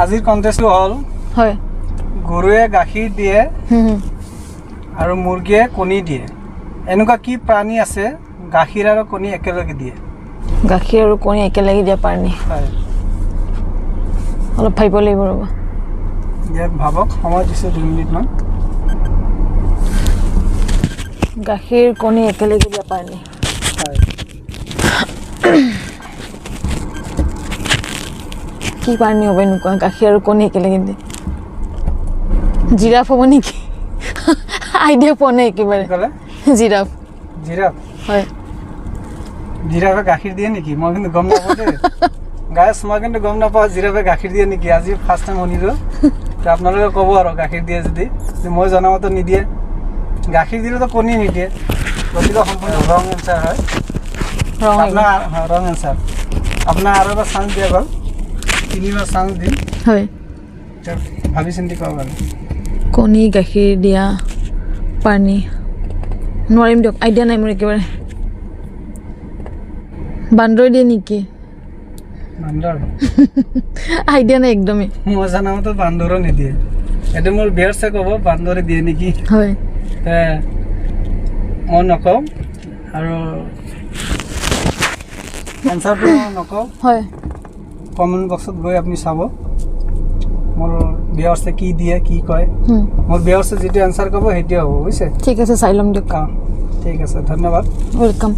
আজিৰ কণ্টেষ্টটো হ'ল, হয়, গৰুৱে গাখীৰ দিয়ে হুম, হুম। আৰু মুৰ্গীয়ে কণী দিয়ে। এনেকুৱা কি প্ৰাণী আছে গাখীৰ আৰু কণী একেলগে দিয়ে? গাখীৰ আৰু কণী একেলগে দিয়া প্ৰাণী? হয়। অলপ ভাবিব লাগিব, ৰ'ব। দিয়ক, ভাবক। সময় দিছোঁ 2 মিনিটমান। গাখীৰ কণী একেলগে দিয়া প্ৰাণী? হয়। কি প্ৰাণী হ'ব এনেকুৱা গাখীৰ আৰু কণী একেলগে দিয়ে? জিৰাফ হ'ব নেকি? আইডিয়া পোৱা নাই একেবাৰে। কি ক'লে? জিৰাফ। জিৰাফ? হয়। জিৰাফে গাখীৰ দিয়ে নেকি? মই কিন্তু গম নাপাওঁ দেই গাইছ। মই কিন্তু গম নাপাওঁ জিৰাফে গাখীৰ দিয়ে নেকি। আজি ফাৰ্ষ্ট টাইম শুনিলোঁ। তো আপোনালোকে ক'ব আৰু গাখীৰ দিয়ে যদি। মই জনামতে নিদিয়ে। গাখীৰ দিলেতো কণী নিদিয়ে। গতিকে সম্পূৰ্ণ ৰং এনচাৰ হয়। ৰং? আপোনাৰ ৰং এনচাৰ। আপোনাৰ আৰু এবাৰ চান্স দিয়া গ'ল। তিনিবাৰ চান্স দিম। হয়। এতিয়া ভাবি চিন্তি কওক আৰু। কণী গাখীৰ দিয়া প্ৰাণী, নোৱাৰিম দিয়ক, আইডিয়া নাই মোৰ একেবাৰে। বান্দৰ দিয়ে নেকি? বান্দৰ? আইডিয়া নাই একদমেই। মই জনামতে বান্দৰো নিদিয়ে। এইটো মোৰ ভিউৱাৰ্ছে ক'ব বান্দৰে দিয়ে নেকি। তে মই নকওঁ আৰু এনচাৰটো, মই নকওঁ। কমেণ্ট বক্সত গৈ আপুনি চাব মোৰ ভিউৱাৰ্ছে কি দিয়ে, কি কয়। মোৰ ভিউৱাৰ্ছে যিটো এনচাৰ ক'ব, সেইটোৱে হ'ব, বুজিছে? ঠিক আছে, চাই ল'ম দিয়ক। অঁ, ঠিক আছে, ধন্যবাদ। Welcome.